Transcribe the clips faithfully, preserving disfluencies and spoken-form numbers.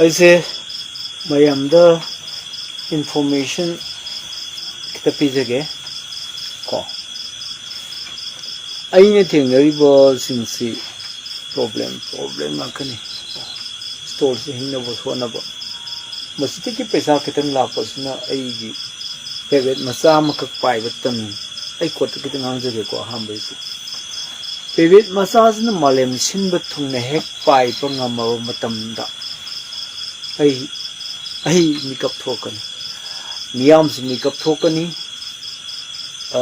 ꯑꯩꯁꯦ ꯃꯌꯥꯝꯗ information ꯈꯤꯇ ꯄꯤꯖꯒꯦ ꯀꯣ꯫ ꯑꯩꯅ ꯊꯦꯡꯅꯔꯤꯕꯁꯤꯡꯁꯤ problem problem ꯉꯥꯛꯇꯅꯤ꯫ Storeꯁꯤ ꯍꯤꯡꯅꯕ ꯍꯣꯠꯅꯕ, ꯃꯁꯤꯗꯒꯤ ꯄꯩꯁꯥ ꯈꯤꯇꯪ ꯂꯥꯛꯄꯁꯤꯅ ꯑꯩꯒꯤ private ꯃꯆꯥ ꯑꯃꯈꯛ ꯄꯥꯏꯕ ꯇꯝꯃꯤ꯫ ꯑꯩ ꯀꯣꯛꯇ ꯈꯤꯇꯪ ꯉꯥꯡꯖꯒꯦꯀꯣ꯫ ꯑꯍꯥꯟꯕꯩꯁꯤ, private ꯃꯆꯥꯁꯤꯅ ꯃꯥꯂꯦꯝ ꯁꯤꯟꯕ ꯊꯨꯡꯅ ꯍꯦꯛ ꯄꯥꯏꯕ ꯉꯝꯃꯕ ꯃꯇꯝꯗ ꯑꯩ ꯑꯩ ꯃꯤꯀꯞ ꯊꯣꯛꯀꯅꯤ, ꯃꯤꯌꯥꯝꯁꯨ ꯃꯤꯀꯞ ꯊꯣꯛꯀꯅꯤ꯫ ꯑ,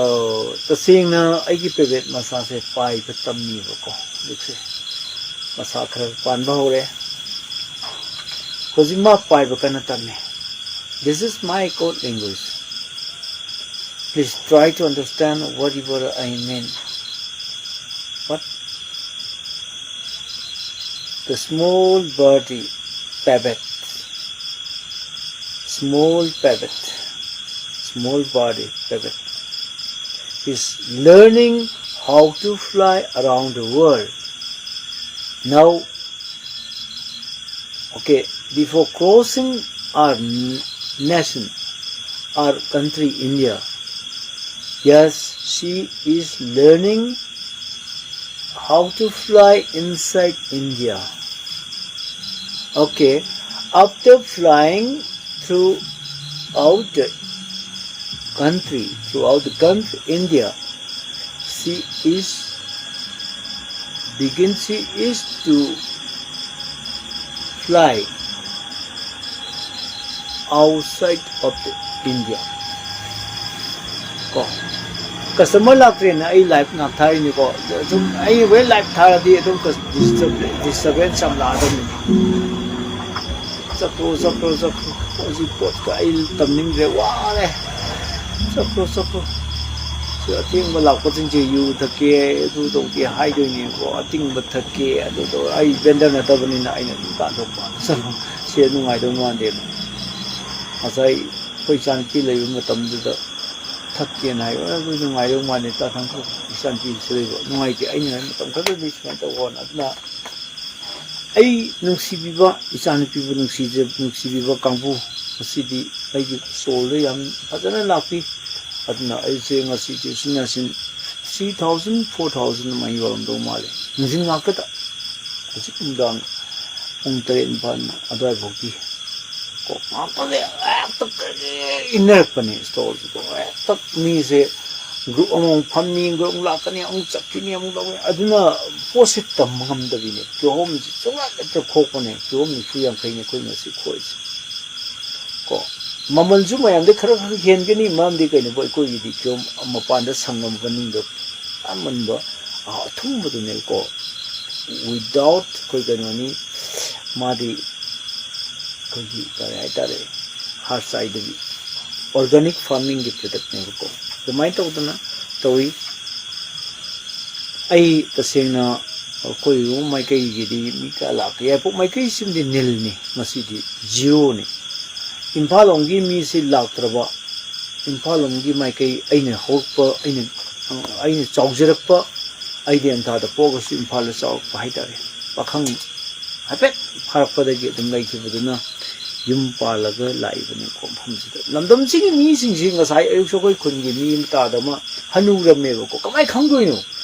ꯇꯁꯦꯡꯅ ꯑꯩꯒꯤ private ꯃꯆꯥꯁꯦ ꯄꯥꯏꯕ ꯇꯝꯃꯤꯕꯀꯣ꯫ ꯍꯧꯖꯤꯛꯁꯦ ꯃꯁꯥ ꯈꯔ ꯄꯥꯟꯕ ꯍꯧꯔꯦ꯫ ꯍꯧꯖꯤꯛ ꯃꯥ ꯄꯥꯏꯕ ꯀꯟꯅ ꯇꯝꯃꯤ꯫ This is my code language. Please try to understand whatever I mean. What? The small birdie, pebble, small pebble, small birdie, pebble is learning how to fly around the world. Now, okay, before crossing our n- nation, our country India, yes, she is learning how to fly inside India. Okay, after flying throughout the country, throughout the country, India, she is begin she is to fly outside of the India. ꯀꯣ, customer ꯂꯥꯛꯇ꯭ꯔꯦꯅ ꯑꯩ live ꯉꯥꯛ ꯊꯥꯔꯤꯅꯤꯀꯣ꯫ ꯁꯨꯝ ꯑꯩ ꯍꯣꯔꯦꯟ live ꯊꯥꯔꯗꯤ ꯑꯗꯨꯝ disturbance ꯌꯥꯝ ꯂꯥꯛꯑꯗꯕꯅꯤ꯫ ꯆꯠꯈ꯭ꯔꯣ, ꯆꯠꯈ꯭ꯔꯣ, ꯆꯠꯈ꯭ꯔꯣ꯫ ꯍꯧꯖꯤꯛ ꯄꯣꯠꯀ ꯑꯩ ꯇꯝꯅꯤꯡꯗ꯭ꯔꯦ, ꯋꯥꯔꯦ꯫ ꯆꯠꯈ꯭ꯔꯣ, ꯆꯠꯈ꯭ꯔꯣ꯫ ꯁꯤ ꯑꯊꯦꯡꯕ ꯂꯥꯛꯄꯁꯤꯡꯁꯦ ꯌꯨ ꯊꯛꯀꯦ, ꯑꯗꯨ ꯇꯧꯒꯦ ꯍꯥꯏꯗꯣꯏꯅꯦꯀꯣ꯫ ꯑꯇꯤꯡꯕ ꯊꯛꯀꯦ, ꯑꯗꯨ ꯇꯧ-, ꯑꯩ vendor ꯅꯠꯇꯕꯅꯤꯅ ꯑꯩꯅ ꯑꯗꯨꯝ ꯇꯥꯟꯊꯣꯛꯄ꯫ ꯆꯠꯂꯣ, ꯁꯤ ꯅꯨꯡꯉꯥꯏꯗꯧ ꯃꯥꯟꯗꯦꯅ꯫ ꯉꯁꯥꯏ ꯑꯩꯈꯣꯏ ꯏꯆꯥꯅꯨꯄꯤ ꯂꯩꯕ ꯃꯇꯝꯗꯨꯗ ꯊꯛꯀꯦꯅ ꯍꯥꯏꯕ, "ꯑꯗꯨ ꯅꯨꯡꯉꯥꯏꯗꯧ ꯃꯥꯟꯗꯦ, ꯇꯥ ꯊꯪꯈꯣ ꯏꯆꯥꯅꯨꯄꯤꯁꯨ ꯂꯩꯕ ꯅꯨꯡꯉꯥꯏꯇꯦ, ꯑꯩꯅ ꯃꯇꯝ ꯈꯔꯗꯤ ꯁꯨꯃꯥꯏꯅ ꯇꯧꯕꯅ ꯑꯗꯨꯅ ꯑꯩ ꯅꯨꯡꯁꯤꯕꯤꯕ, ꯏꯆꯥꯅꯨꯄꯤꯕꯨ ꯅꯨꯡꯁꯤꯖ-, ꯅꯨꯡꯁꯤꯕꯤꯕ ꯀꯥꯡꯕꯨ, ꯉꯁꯤꯗꯤ ꯑꯩꯒꯤ ꯁꯣꯜꯗ ꯌꯥꯝ ꯐꯖꯅ ꯂꯥꯛꯄꯤ꯫ ꯑꯗꯨꯅ ꯑꯩꯁꯦ ꯉꯁꯤꯗꯤ ꯎꯆꯤꯟ ꯅꯥꯆꯤꯟ three thousand, four thousand ꯑꯃ ꯌꯣꯜꯂꯝꯗꯧ ꯃꯥꯜꯂꯦ꯫ ꯅꯨꯡꯊꯤꯟ ꯉꯥꯛꯇꯗ, ꯍꯧꯖꯤꯛ ꯅꯨꯡꯗꯥꯡ ꯄꯨꯡ ꯇꯔꯦꯠ ꯅꯤꯄꯥꯜ ꯑꯗꯨꯋꯥꯏꯐꯥꯎꯒꯤ ꯀꯣ, ꯉꯥꯛꯇꯗ ꯍꯦꯛꯇ ꯏꯟꯅꯔꯛꯄꯅꯦ ꯁ꯭ꯇꯣꯜꯁꯤꯀꯣ꯫ ꯍꯦꯛꯇ ꯃꯤꯁꯦ ꯒ꯭ꯔꯨꯞ ꯑꯃꯃꯨꯛ ꯐꯝꯅꯤ, ꯒ꯭ꯔꯨꯞ ꯑꯃꯨꯛ ꯂꯥꯛꯀꯅꯤ, ꯑꯃꯨꯛ ꯆꯠꯈꯤꯅꯤ, ꯑꯃꯨꯛ ꯂꯧꯅꯤ꯫ ꯑꯗꯨꯅ ꯄꯣꯠꯁꯦ ꯇꯝꯕ ꯉꯝꯗꯕꯤꯅꯦ꯫ ꯀꯤꯍꯣꯝꯁꯦ ꯆꯨꯝꯅ ꯍꯦꯛꯇ ꯈꯣꯛꯄꯅꯦ꯫ ꯀꯤꯍꯣꯝ ꯅꯤꯐꯨ ꯌꯥꯡꯈꯩꯅꯦ ꯑꯩꯈꯣꯏ ꯉꯁꯤ ꯈꯣꯛꯏꯁꯦ꯫ ꯀꯣ, ꯃꯃꯜꯁꯨ ꯃꯌꯥꯝꯗꯩ ꯈꯔ ꯈꯔ ꯍꯦꯟꯒꯅꯤ, ꯃꯔꯝꯗꯤ ꯀꯩꯅꯣꯕꯨ ꯑꯩꯈꯣꯏꯒꯤꯗꯤ ꯀꯤꯍꯣꯝ ꯃꯄꯥꯟꯗ ꯁꯪꯉꯝ ꯃꯅꯨꯡꯗ ꯑꯃꯟꯕ, ꯑ, ꯑꯊꯨꯝꯕꯗꯨꯅꯦꯕꯀꯣ꯫ Without ꯑꯩꯈꯣꯏ ꯀꯩꯅꯣꯅꯤ, ꯃꯥꯗꯤ ꯑꯩꯈꯣꯏꯒꯤ ꯀꯔꯤ ꯍꯥꯏꯇꯥꯔꯦ, ꯍꯥꯔ ꯆꯥꯏꯗꯕꯤ, organic farmingꯒꯤ productꯅꯦꯕꯀꯣ꯫ ꯑꯗꯨꯃꯥꯏꯅ ꯇꯧꯗꯅ ꯇꯧꯏ꯫ ꯑꯩ ꯇꯁꯦꯡꯅ ꯑꯩꯈꯣꯏ ꯃꯥꯏꯀꯩꯒꯤꯗꯤ ꯃꯤ ꯀꯌꯥ ꯂꯥꯛꯀꯦ? ꯌꯥꯏꯔꯤꯄꯣꯛ ꯃꯥꯏꯀꯩꯁꯤꯃꯗꯤ ꯅꯤꯜꯅꯤ, ꯉꯁꯤꯗꯤ ꯖꯤꯔꯣꯅꯤ꯫ ꯏꯝꯐꯥꯜ ꯂꯣꯝꯒꯤ ꯃꯤꯁꯤ ꯂꯥꯛꯇ꯭ꯔꯕ, ꯏꯝꯐꯥꯜ ꯂꯣꯝꯒꯤ ꯃꯥꯏꯀꯩ ꯑꯩꯅ ꯍꯧꯔꯛꯄ, ꯑꯩꯅ, ꯑꯩꯅ ꯆꯥꯎꯖꯔꯛꯄ, ꯑꯩꯗꯤ ꯑꯟꯙ꯭ꯔꯥꯗ ꯄꯣꯛꯑꯒꯁꯨ ꯏꯝꯐꯥꯜꯗ ꯆꯥꯎꯔꯛꯄ ꯍꯥꯏꯇꯥꯔꯦ꯫ ꯄꯥꯈꯪ ꯍꯥꯏꯐꯦꯠ ꯐꯥꯔꯛꯄꯗꯒꯤ ꯑꯗꯨꯝ ꯂꯩꯈꯤꯕꯗꯨꯅ ꯌꯨꯝ ꯄꯥꯜꯂꯒ ꯂꯥꯛꯏꯕꯅꯤꯀꯣ ꯃꯐꯝꯁꯤꯗ꯫ ꯂꯝꯗꯝꯁꯤꯒꯤ ꯃꯤꯁꯤꯡꯁꯤ ꯉꯁꯥꯏ ꯑꯌꯨꯛꯁꯨ ꯑꯩꯈꯣꯏ ꯈꯨꯟꯒꯤ ꯃꯤ ꯑꯃ ꯇꯥꯗ ꯑꯃ ꯍꯅꯨꯔꯝꯃꯦꯕꯀꯣ꯫ ꯀꯃꯥꯏꯅ ꯈꯪꯗꯣꯏꯅꯣ?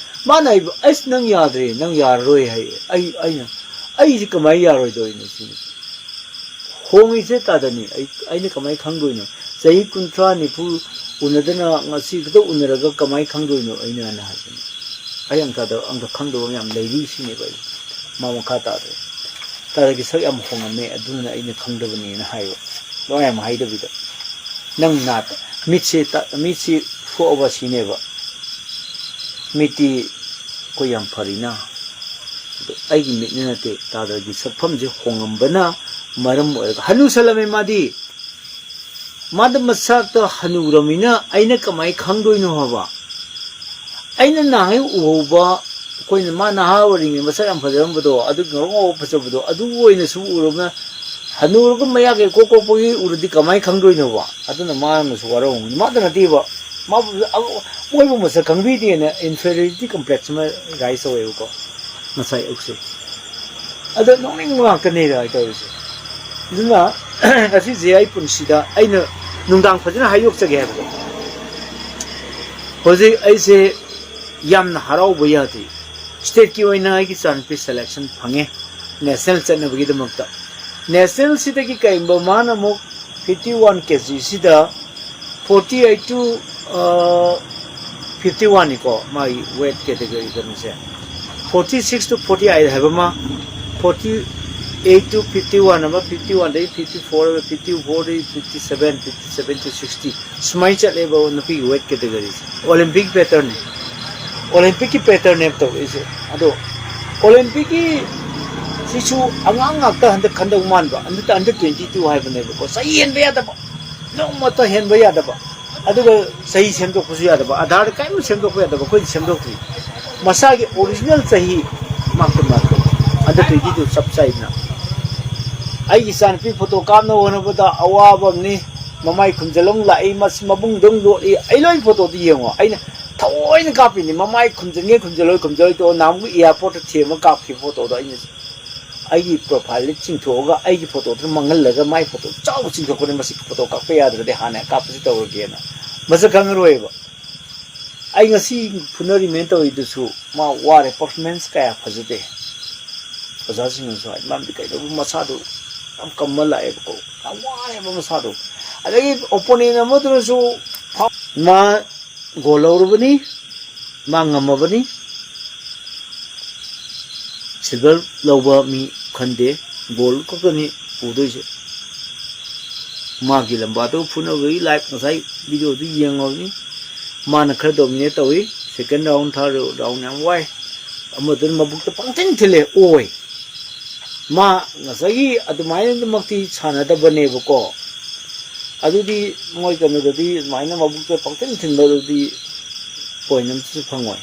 ꯃꯥꯅ ꯍꯥꯏꯕ, "ꯑꯁ, ꯅꯪ ꯌꯥꯗ꯭ꯔꯦ, ꯅꯪ ꯌꯥꯔꯔꯣꯏ" ꯍꯥꯏ꯫ ꯑꯩ, ꯑꯩꯅ, "ꯑꯩꯁꯤ ꯀꯃꯥꯏꯅ ꯌꯥꯔꯣꯏꯗꯣꯏꯅꯣ?" ꯁꯤꯅꯤ꯫ ꯍꯣꯡꯉꯤꯁꯦ ꯇꯥꯗꯅꯤ꯫ ꯑꯩ, ꯑꯩꯅ ꯀꯃꯥꯏꯅ ꯈꯪꯗꯣꯏꯅꯣ? ꯆꯍꯤ ꯀꯨꯟꯊ꯭ꯔꯥ, ꯅꯤꯐꯨ ꯎꯅꯗꯅ ꯉꯁꯤ ꯈꯛꯇ ꯎꯅꯔꯒ ꯀꯃꯥꯏꯅ ꯈꯪꯗꯣꯏꯅꯣ? ꯑꯩꯅ ꯍꯥꯟꯅ ꯍꯥꯏꯕꯅꯤ꯫ ꯑꯩ ꯑꯪꯀꯗ, ꯑꯪꯀ ꯈꯪꯗꯕ ꯌꯥꯝ ꯂꯩꯔꯤ ꯁꯤꯅꯦꯕ ꯑꯩ꯫ ꯃꯥ ꯃꯈꯥ ꯇꯥꯗ꯭ꯔꯦ꯫ "ꯇꯥꯗꯒꯤ ꯁꯛ ꯌꯥꯝ ꯍꯣꯡꯉꯝꯃꯦ, ꯑꯗꯨꯅ ꯑꯩꯅ ꯈꯪꯗꯕꯅꯦꯅ" ꯍꯥꯏꯕ꯫ ꯂꯣꯏ ꯌꯥꯝ ꯍꯥꯏꯗꯕꯤꯗ꯫ "ꯅꯪ ꯅꯥ-, ꯃꯤꯠꯁꯦ ꯇ-, ꯃꯤꯠꯁꯤ ꯁꯣꯛꯑꯕ ꯁꯤꯅꯦꯕ꯫ ꯃꯤꯠꯇꯤ ꯑꯩꯈꯣꯏ ꯌꯥꯝ ꯐꯔꯤꯅ꯫ ꯑꯗꯣ ꯑꯩꯒꯤ ꯃꯤꯠꯅ ꯅꯠꯇꯦ, ꯇꯥꯗꯒꯤ ꯁꯛꯐꯝꯁꯦ ꯍꯣꯡꯉꯝꯕꯅ ꯃꯔꯝ ꯑꯣꯏꯔꯒ" ꯍꯅꯨꯁꯜꯂꯝꯃꯦ ꯃꯥꯗꯤ꯫ ꯃꯥꯗ ꯃꯁꯥꯛꯇ ꯍꯅꯨꯔꯃꯤꯅ ꯑꯩꯅ ꯀꯃꯥꯏꯅ ꯈꯪꯗꯣꯏꯅꯣ ꯍꯥꯏꯕ? ꯑꯩꯅ ꯅꯍꯥꯟꯒꯩ ꯎꯍꯧꯕ, ꯑꯩꯈꯣꯏꯅ, ꯃꯥ ꯅꯍꯥ ꯑꯣꯏꯔꯤꯉꯩ ꯃꯁꯛ ꯌꯥꯝ ꯐꯖꯔꯝꯕꯗꯣ, ꯑꯗꯨ ꯉꯧꯔꯣꯛ ꯉꯧꯕ ꯐꯖꯕꯗꯣ, ꯑꯗꯨ ꯑꯣꯏꯅ ꯁꯨꯝ ꯎꯔꯕꯅ, ꯍꯅꯨꯔꯒ ꯃꯌꯥ ꯀꯩꯀꯣꯛ ꯀꯣꯛꯄꯒꯤ ꯎꯔꯗꯤ ꯀꯃꯥꯏꯅ ꯈꯪꯗꯣꯏꯅꯣꯕ? ꯑꯗꯨꯅ ꯃꯥꯅꯁꯨ ꯋꯥꯔꯧꯔꯝꯒꯅꯤ꯫ ꯃꯥꯗ ꯅꯠꯇꯦꯕ, ꯃꯥꯕꯨ, ꯃꯣꯏꯕꯨ ꯃꯁꯛ ꯈꯪꯕꯤꯗꯦꯅ inferiority complex ꯑꯃ rise ꯇꯧꯋꯦꯕꯀꯣ ꯉꯁꯥꯏ ꯑꯌꯨꯛꯁꯦ꯫ ꯑꯗꯣ ꯅꯣꯛꯅꯤꯡꯕ ꯉꯥꯛꯇꯅꯦ ꯇꯧꯔꯤꯁꯦ꯫ ꯑꯗꯨꯅ ꯉꯁꯤꯁꯦ ꯑꯩ ꯄꯨꯟꯁꯤꯗ ꯑꯩꯅ ꯅꯨꯡꯗꯥꯡ ꯐꯖꯅ ꯍꯥꯏꯗꯣꯛꯆꯒꯦ ꯍꯥꯏꯕꯗꯣ, ꯍꯧꯖꯤꯛ ꯑꯩꯁꯦ ꯌꯥꯝꯅ ꯍꯔꯥꯎꯕ ꯌꯥꯗꯦ꯫ ꯁ꯭ꯇꯦꯠꯀꯤ ꯑꯣꯏꯅ ꯑꯩꯒꯤ ꯏꯆꯥꯅꯨꯄꯤ ꯁꯦꯂꯦꯛꯁꯟ ꯐꯪꯉꯦ ꯅꯦꯁꯅꯦꯜ ꯆꯠꯅꯕꯒꯤꯗꯃꯛꯇ꯫ ꯅꯦꯁꯅꯦꯜꯁꯤꯗꯒꯤ ꯀꯔꯤꯒꯨꯝꯕ ꯃꯥꯅ ꯑꯃꯨꯛ ꯐꯤꯐꯇꯤ ꯋꯥꯟ ꯀꯦ ꯖꯤꯁꯤꯗ ꯐꯣꯔꯇꯤ ꯑꯩꯠ ꯇꯨ ꯐꯤꯐꯇꯤ ꯋꯥꯟꯅꯤꯀꯣ ꯃꯥꯒꯤ ꯋꯦꯠ ꯀꯦꯇꯦꯒꯣꯔꯤ ꯀꯩꯅꯣꯁꯦ꯫ Forty six two forty eight ꯍꯥꯏꯕ ꯑꯃ, forty eight two fifty one ꯑꯃ, ꯐꯤꯐꯇꯤ ꯋꯥꯟꯗꯒꯤ ꯐꯤꯐꯇꯤ ꯐꯣꯔ ꯑꯃ, ꯐꯤꯐꯇꯤ ꯐꯣꯔꯗꯒꯤ fifty seven, fifty seven two sixty, ꯁꯨꯃꯥꯏꯅ ꯆꯠꯂꯦꯕ ꯅꯨꯄꯤꯒꯤ ꯋꯦꯠ ꯀꯦꯇꯦꯒꯣꯔꯤꯁꯦ꯫ ꯑꯣꯂꯦꯝꯄꯤꯛ ꯄꯦꯇꯔꯟꯅꯤ, ꯑꯣꯂꯦꯝꯄꯤꯛꯀꯤ ꯄꯦꯇꯔꯟꯅꯦꯕ ꯇꯧꯔꯛꯏꯁꯦ꯫ ꯑꯗꯣ ꯑꯣꯂꯦꯝꯄꯤꯛꯀꯤ ꯁꯤꯁꯨ ꯑꯉꯥꯡ ꯉꯥꯛꯇ ꯍꯟꯗꯛ ꯈꯟꯗꯧ ꯃꯥꯟꯕ, ꯍꯟꯗꯛꯇ ꯑꯟꯗꯔ ꯇ꯭ꯋꯦꯟꯇꯤ ꯇꯨ ꯍꯥꯏꯕꯅꯦꯕꯀꯣ꯫ ꯆꯍꯤ ꯍꯦꯟꯕ ꯌꯥꯗꯕ, ꯅꯣꯡꯃꯇ ꯍꯦꯟꯕ ꯌꯥꯗꯕ, ꯑꯗꯨꯒ ꯆꯍꯤ ꯁꯦꯝꯗꯣꯛꯄꯁꯨ ꯌꯥꯗꯕ, ꯑꯥꯙꯥꯔꯗ ꯀꯔꯤꯝ ꯁꯦꯝꯗꯣꯛꯄ ꯌꯥꯗꯕ꯫ ꯑꯩꯈꯣꯏꯗꯤ ꯁꯦꯝꯗꯣꯛꯇ꯭ꯔꯤ꯫ ꯃꯁꯥꯒꯤ ꯑꯣꯔꯤꯖꯤꯅꯦꯜ ꯆꯍꯤ ꯃꯥꯛꯇ ꯃꯥꯛꯇ ꯑꯟꯗꯔ ꯇ꯭ꯋꯦꯟꯇꯤ ꯇꯨ ꯆꯞ ꯆꯥꯏꯗꯅ꯫ ꯑꯩꯒꯤ ꯏꯆꯥꯅꯨꯄꯤ ꯐꯣꯇꯣ ꯀꯥꯞꯅꯕ ꯍꯣꯠꯅꯕꯗ ꯑꯋꯥꯕ ꯑꯃꯅꯤ꯫ ꯃꯃꯥꯏ ꯈꯨꯝꯖꯤꯜꯂ ꯑꯃꯨꯛ ꯂꯥꯛꯏ, ꯃꯁꯤ ꯃꯕꯨꯡꯗ ꯑꯃꯨꯛ ꯂꯣꯠꯂꯤ꯫ ꯑꯩ ꯂꯣꯏ ꯐꯣꯇꯣꯗꯨ ꯌꯦꯡꯉꯣ꯫ ꯑꯩꯅ ꯊꯑꯣꯏꯅ ꯀꯥꯞꯄꯤꯅꯤ꯫ ꯃꯃꯥꯏ ꯈꯨꯝꯖꯤꯟꯒꯦ ꯈꯨꯝꯖꯤꯜꯂꯣꯏ ꯈꯨꯝꯖꯤꯜꯂꯣꯏ ꯇꯣꯛꯑꯣ꯫ ꯅꯍꯥꯟꯃꯨꯛ ꯑꯦꯌꯥꯔꯄꯣꯔꯠꯇ ꯊꯦꯝꯃ ꯀꯥꯞꯈꯤꯕ ꯐꯣꯇꯣꯗꯣ ꯑꯩꯅ ꯑꯩꯒꯤ ꯄ꯭ꯔꯣꯐꯥꯏꯜꯗ ꯆꯤꯡꯊꯣꯛꯑꯒ ꯑꯩꯒꯤ ꯐꯣꯇꯣꯗꯨꯅ ꯃꯥꯡꯍꯜꯂꯒ ꯃꯥꯏ ꯐꯣꯇꯣ ꯆꯥꯎꯕ ꯆꯤꯡꯊꯣꯛꯄꯅꯦ꯫ ꯃꯁꯤ ꯐꯣꯇꯣ ꯀꯥꯞꯄ ꯌꯥꯗ꯭ꯔꯗꯤ ꯍꯥꯟꯅ ꯀꯥꯞꯄꯁꯤ ꯇꯧꯔꯒꯦꯅ꯫ ꯃꯁꯛ ꯈꯪꯉꯔꯣꯏꯕ꯫ ꯑꯩ ꯉꯁꯤ ꯐꯨꯅꯔꯤꯃꯦꯅ ꯇꯧꯔꯤꯗꯨꯁꯨ ꯃꯥ ꯋꯥꯔꯦ, ꯄꯔꯐꯣꯔꯃꯦꯟꯁ ꯀꯌꯥ ꯐꯖꯗꯦ꯫ ꯑꯣꯖꯥꯁꯤꯡꯅꯁꯨ ꯍꯥꯏ, ꯃꯔꯝꯗꯤ ꯀꯩꯗꯧꯕ ꯃꯁꯥꯗꯨ ꯌꯥꯝ ꯀꯝꯃ ꯂꯥꯛꯑꯦꯕꯀꯣ, ꯌꯥꯝ ꯋꯥꯔꯦꯕ ꯃꯁꯥꯗꯣ꯫ ꯑꯗꯒꯤ ꯑꯣꯄꯣꯅꯦꯟ ꯑꯃꯗꯨꯅꯁꯨ ꯐꯥꯎ-, ꯃꯥ ꯒꯣꯜ ꯂꯧꯔꯨꯕꯅꯤ, ꯃꯥ ꯉꯝꯃꯕꯅꯤ꯫ ꯁꯤꯜꯚꯔ ꯂꯧꯕ ꯃꯤ ꯈꯟꯗꯦ, ꯒꯣꯜ ꯈꯛꯇꯅꯤ ꯄꯨꯗꯣꯏꯁꯦ꯫ ꯃꯥꯒꯤ ꯂꯝꯕꯥꯗꯨ ꯐꯨꯅꯕꯒꯤ ꯂꯥꯏꯐ ꯉꯁꯥꯏ ꯚꯤꯗꯤꯑꯣꯗꯨ ꯌꯦꯡꯉꯕꯅꯤ꯫ ꯃꯥꯅ ꯈꯔ ꯗꯣꯃꯤꯅꯦꯠ ꯇꯧꯏ꯫ ꯁꯦꯀꯦꯟ ꯔꯥꯎꯟ, ꯊꯥꯔꯠ ꯔꯥꯎꯟ ꯌꯥꯝ ꯋꯥꯏ꯫ ꯑꯃꯗꯨꯅ ꯃꯕꯨꯛꯇ ꯄꯪꯊꯤꯟ ꯊꯤꯜꯂꯦ, ꯑꯣꯏ꯫ ꯃꯥ ꯉꯁꯥꯏꯒꯤ ꯑꯗꯨꯃꯥꯏꯅꯃꯛꯇꯤ ꯁꯥꯟꯅꯗꯕꯅꯦꯕꯀꯣ꯫ ꯑꯗꯨꯗꯤ ꯃꯣꯏ ꯀꯩꯅꯣꯗꯗꯤ ꯑꯗꯨꯃꯥꯏꯅ ꯃꯕꯨꯛꯇ ꯄꯪꯊꯤꯟ ꯊꯤꯟꯕꯗꯨꯗꯤ ꯄꯣꯏꯟ ꯑꯃꯇꯁꯨ ꯐꯪꯉꯣꯏ꯫